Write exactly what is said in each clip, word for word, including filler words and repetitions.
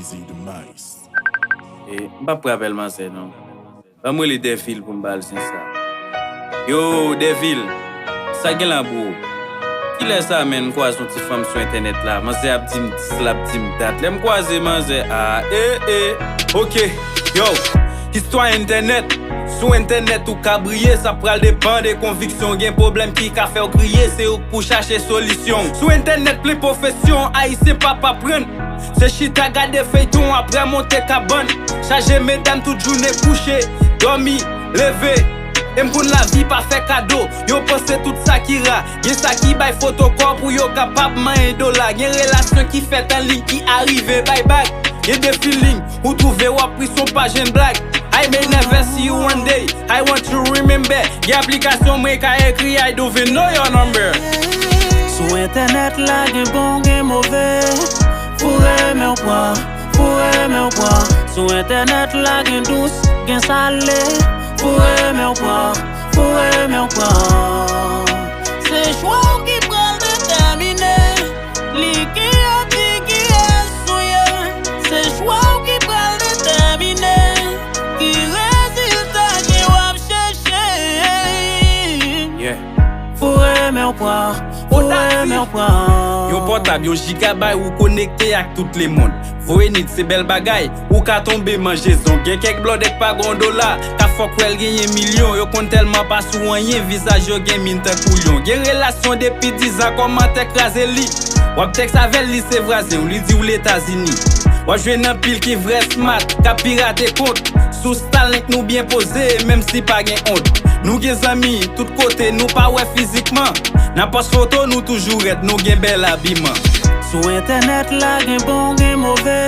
E, m p ap pran apèl manzè non. Ban m rele Dèvil pou m ba l zen sa. Yo, Dèvil, sa gen la bro? Kilè sa menn, m kwaze yon ti fanm sou entènèt la, manzè ap di m dis, l ap di m dat. Lè m kwaze manzè a, e, e, oke, yo. Istwa entènèt. Sou entènèt ou ka briye, sa pral depann de konviksyon. Gen pwoblèm ki ka fè w kriye, se ou k pou chache solisyon. Sou entènèt plen pwofesyon, ayisyen p ap aprann. Se chita gade feyton apre monte kabann. Chaje medam tout jounen kouche, dòmi, leve. E m konn lavi pa fè kado. Yo panse tout sa ki ra. Gen sa ki bay foto kò pou yo kapab manyen dola. Gen relasyon ki fèt an liy ki arive bay bag. Gen de feeling, ou twouve w ap ri, s on pa jwenn blag. I may never see you one day. I want you remember. Gen aplikasyon mwen ka ekri, I don't even know your number. Sou entènèt la gen bon, gen move. Fou renmen w pran, fou renmen w pran. Sou entènèt la gen dous, gen sale. Fou renmen w pran, fou renmen w pran. Se chwa w ki pral detèmine. Li ki ap di kiyès ou ye. Se chwa w ki pral detèmine ki rezilta ke w ap chèche. Yeah. Fou renmen w pran, fou renmen w pran. Yon pòtab, yon jigabay, ou konekte ak tout lemonn. Voye nit, se bèl bagay, ou ka tonbe manje zong. Gen kèk blòdè k pa gon dola, ka fòk wè l genyen milyon. Yo konn tèlman pa sou anyen, vizaj yo gen min tankou lyon. Gen relasyon depi dizan, kòmantè kraze li. W ap tèks avè l, li se vwazen w, li di w Letazini. W ap jwenn anpil ki vrè smat, k ap pirate kont. Sou Starlink nou byen poze, menm si pa gen ont. Nou gen zanmi tout kote, nou pa wè fizikman. Nan pòs foto, nou toujou rèd, nou gen bèl abiman. Sou entènèt la gen bon, gen move.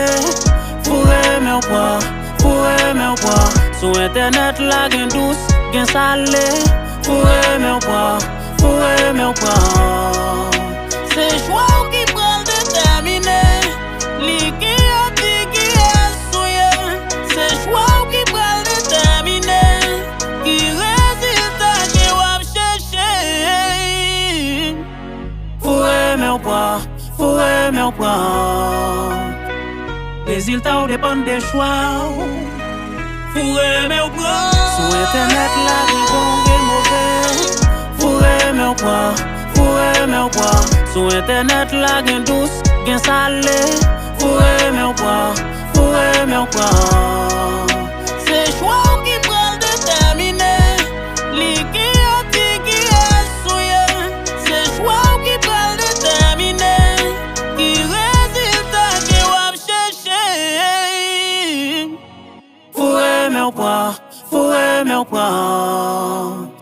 Fou renmen w pran, fou renmen w pran. Sou entènèt la gen dous, gen sale. Fou renmen w pran, fou renmen w pran. Se chwa w ki pral detèmine. Li ki ap di kiyès ou ye. Se chwa w ki pral detèmine ki rezilta ke w ap chèche. Fou renmen w pran, fou renmen w pran. Rezilta w depann de chwa w. Fou renmen w pran. Sou entènèt la gen bon, gen move. Fou renmen w pran, fou renmen w pran. Sou entènèt la gen dous, gen sale. Fou renmen w pran, fou renmen w pran. Se chwa w ki pral detèmine. Li ki ap di kiyès ou ye. Se chwa w ki pral detèmine ki rezilta ke w ap chèche. Fou renmen w pran, fou renmen w pran.